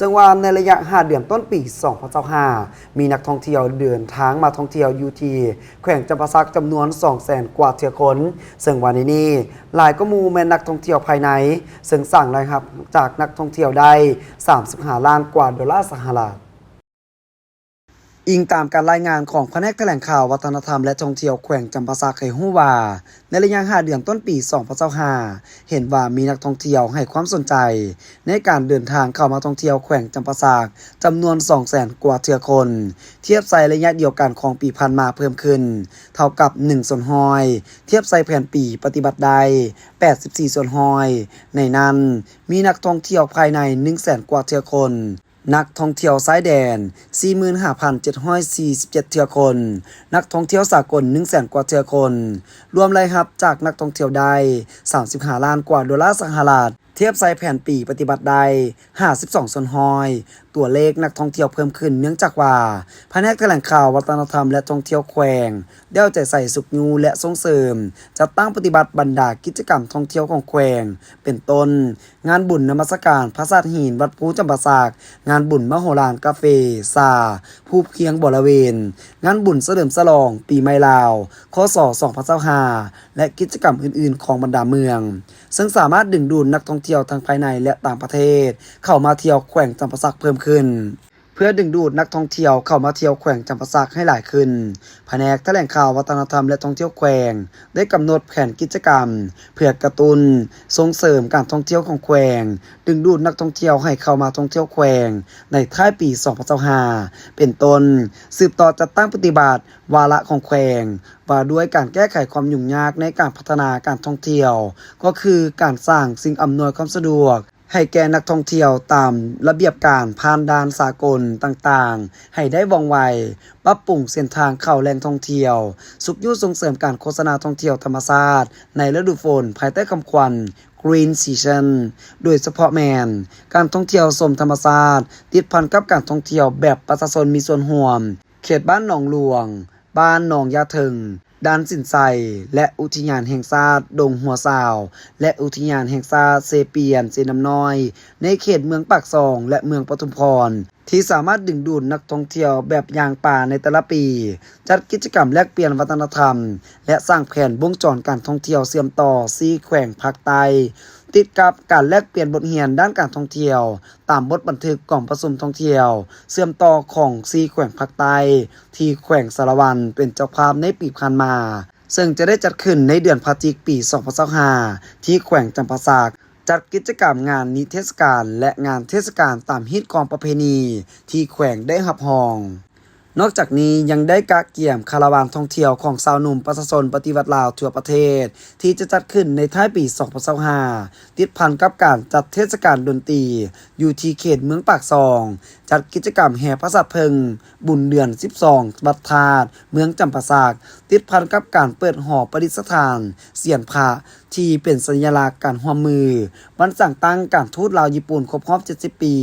ເຊິ່ງວ່າໃນໄລຍະຫ້າເດືອນຕົ້ນປີສອງພັນຊາວຫ້າ ມີນັກທ່ອງທ່ຽວເດີນທາງມາທ່ອງທ່ຽວຢູ່ທີ່ແຂວງຈຳປາສັກຈຳນວນສອງແສນກວ່າເທື່ອຄົນ, ເຊິ່ງວ່າໃນນີ້ຫຼາຍກວ່າໝູ່ແມ່ນນັກທ່ອງທ່ຽວພາຍໃນ, ເຊິ່ງສ້າງລາຍຮັບຈາກນັກທ່ອງທ່ຽວໄດ້ສາມສິບຫ້າລ້ານກວ່າໂດລາສະຫະລັດ. ອີງຕາມການລາຍງານຂອງພະແນກຖະແຫຼງຂ່າວ ວັດທະນະທຳ ແລະ ທ່ອງທ່ຽວແຂວງຈຳປາສັກໃຫ້ຮູ້ວ່າ, ໃນໄລຍະຫ້າເດືອນຕົ້ນປີສອງພັນຊາວຫ້າ ເຫັນວ່າມີນັກທ່ອງທ່ຽວໃຫ້ຄວາມສົນໃຈໃນການເດີນທາງເຂົ້າມາທ່ອງທ່ຽວແຂວງຈຳປາສັກຈຳນວນສອງແສນກວ່າເທື່ອຄົນ, ທຽບໃສ່ໄລຍະດຽວກັນຂອງປີຜ່ານມາເພີ່ມຂຶ້ນເທົ່າກັບໜຶ່ງສ່ວນຮ້ອຍ, ທຽບໃສ່ແຜນປີປະຕິບັດໄດ້ແປດສິບສີ່ສ່ວນຮ້ອຍ. ໃນນັ້ນ ມີນັກທ່ອງທ່ຽວພາຍໃນໜຶ່ງແສນກວ່າເທື່ອຄົນ, ນັກທ່ອງທ່ຽວຊາຍແດນສີ່ໝື່ນຫ້າພັນເຈັດຮ້ອຍສີ່ສິບເຈັດເທື່ອຄົນ, ນັກທ່ອງທ່ຽວສາກົນໜຶ່ງແສນກວ່າເທື່ອຄົນ, ລວມລາຍຮັບຈາກນັກທ່ອງທ່ຽວໄດ້ສາມສິບຫ້າລ້ານກວ່າໂດລາສະຫະລັດ, ທຽບໃສ່ແຜນປີປະຕິບັດໄດ້ຫ້າສິບສອງສ່ວນຮ້ອຍ. ຕົວເລກນັກທ່ອງທ່ຽວເພີ່ມຂຶ້ນເນື່ອງຈາກວ່າ ພະແນກຖະແຫຼງຂ່າວ ວັດທະນະທຳ ແລະ ທ່ອງທ່ຽວແຂວງ ໄດ້ເອົາໃຈໃສ່ຊຸກຍູ້ ແລະ ສົ່ງເສີມ ຈັດຕັ້ງປະຕິບັດບັນດາກິດຈະກຳທ່ອງທ່ຽວຂອງແຂວງ ເປັນຕົ້ນ ງານບຸນນະມັດສະການພະສາດຫີນວັດພູຈຳປາສັກ, ງານບຸນມະໂຫລານກາເຟຊາພູພຽງບໍລະເວນ, ງານບຸນສະເຫຼີມສະຫຼອງປີໃໝ່ລາວ ຄ.ສ. ສອງພັນຊາວຫ້າ ແລະ ກິດຈະກຳອື່ນໆຂອງບັນດາເມືອງ, ເຊິ່ງສາມາດດຶງດູດນັກທ່ອງທ່ຽວທັງພາຍໃນ ແລະ ຕ່າງປະເທດ ເຂົ້າມາທ່ຽວແຂວງຈຳປາສັກເພີ່ມຂຶ້ນ. ເພື່ອດຶງດູດນັກທ່ອງທ່ຽວເຂົ້າມາທ່ຽວແຂວງຈຳປາສັກໃຫ້ຫຼາຍຂຶ້ນ, ພະແນກຖະແຫຼງຂ່າວ ວັດທະນະທຳ ແລະ ທ່ອງທ່ຽວແຂວງ ໄດ້ກຳນົດແຜນກິດຈະກຳເພື່ອກະຕຸ້ນສົ່ງເສີມການທ່ອງທ່ຽວຂອງແຂວງ, ດຶງດູດນັກທ່ອງທ່ຽວໃຫ້ເຂົ້າມາທ່ອງທ່ຽວແຂວງໃນທ້າຍປີສອງພັນຊາວຫ້າ ເປັນຕົ້ນ ສືບຕໍ່ຈັດຕັ້ງປະຕິບັດວາລະຂອງແຂວງ ວ່າດ້ວຍການແກ້ໄຂຄວາມຫຍຸ້ງຍາກໃນການພັດທະນາການທ່ອງທ່ຽວ, ກໍຄືການສ້າງສິ່ງອຳນວຍຄວາມສະດວກ ໃຫ້ແກ່ນັກທ່ອງທ່ຽວຕາມລະບຽບການຜ່ານດ່ານສາກົນຕ່າງໆໃຫ້ໄດ້ວ່ອງໄວ, ປັບປຸງເສັ້ນທາງເຂົ້າແຫຼ່ງທ່ອງທ່ຽວ, ຊຸກຍູ້ສົ່ງເສີມການໂຄສະນາທ່ອງທ່ຽວທຳມະຊາດໃນລະດູຝົນພາຍໃຕ້ຄຳຂວັນ Green Season ໂດຍສະເພາະແມ່ນການທ່ອງທ່ຽວຊົມທຳມະຊາດ ຕິດພັນກັບການທ່ອງທ່ຽວແບບປະຊາຊົນມີສ່ວນຮ່ວມ, ເຂດບ້ານໜອງຫຼວງ, ບ້ານໜອງຢາເຖິງ, ດ່ານສິນໄຊ ແລະ ອຸທິຍານແຫ່ງຊາດດົງຫົວສາວ ແລະ ອຸທິຍານແຫ່ງຊາດເຊປຽນ-ເຊນ້ຳນ້ອຍ ໃນເຂດເມືອງປາກຊ່ອງ ແລະ ເມືອງປະທຸມພອນ ທີ່ສາມາດດຶງດູດນັກທ່ອງທ່ຽວແບບຍ່າງປ່າໃນແຕ່ລະປີ, ຈັດກິດຈະກຳແລກປ່ຽນວັດທະນະທຳ ແລະ ສ້າງແຜນວົງຈອນການທ່ອງທ່ຽວເຊື່ອມຕໍ່ສີ່ແຂວງພາກໃຕ້, ຕິດກັບການແລກປ່ຽນບົດຮຽນດ້ານການທ່ອງທ່ຽວ ຕາມບົດບັນທຶກກອງປະຊຸມທ່ອງທ່ຽວເຊື່ອມຕໍ່ຂອງສີ່ແຂວງພາກໃຕ້ ທີ່ແຂວງສາລະວັນເປັນເຈົ້າພາບໃນປີຜ່ານມາ, ເຊິ່ງຈະໄດ້ຈັດຂຶ້ນໃນເດືອນພະຈິກປີສອງພັນຊາວຫ້າ ທີ່ແຂວງຈຳປາສັກ, ຈັດກິດຈະກຳງານນິເທດສະການ ແລະ ງານເທດສະການຕາມຮີດຄອງປະເພນີທີ່ແຂວງໄດ້ຮັບຮອງ. ນອກຈາກນີ້ຍັງໄດ້ກະກຽມຄາລາວານທ່ອງທ່ຽວຂອງຊາວໜຸ່ມປະຊາຊົນປະຕິວັດລາວທົ່ວປະເທດ ທີ່ຈະຈັດຂຶ້ນໃນທ້າຍປີສອງພັນຊາວຫ້າ ຕິດພັນກັບການຈັດເທດສະການດົນຕີຢູ່ທີ່ເຂດເມືອງປາກຊ່ອງ, ຈັດກິດຈະກຳແຫ່ພະສາດເຜິ້ງ ບຸນເດືອນສິບສອງ ວັດທາດ ເມືອງຈຳປາສັກ, ຕິດພັນກັບການເປີດຫໍປະດິດສະຖານສຽນພະ ທີ່ເປັນສັນຍະລັກການຮ່ວມມືວັນສ້າງຕັ້ງການທູດລາວຍີ່ປຸ່ນຄົບຮອບເຈັດສິບປີ,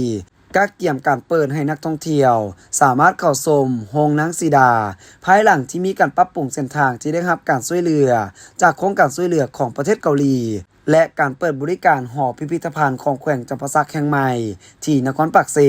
ກະກຽມການເປີດໃຫ້ນັກທ່ອງທ່ຽວສາມາດເຂົ້າຊົມໂຮງໜັງສີດາ ພາຍຫຼັງທີ່ມີການປັບປຸງເສັ້ນທາງທີ່ໄດ້ຮັບການຊ່ວຍເຫຼືອຈາກໂຄງການຊ່ວຍເຫຼືອຂອງປະເທດເກົາຫຼີ ແລະ ການເປີດບໍລິການຫໍພິພິທະພັນຂອງແຂວງຈຳປາສັກແຫ່ງໃໝ່ທີ່ນະຄອນປາກເຊ.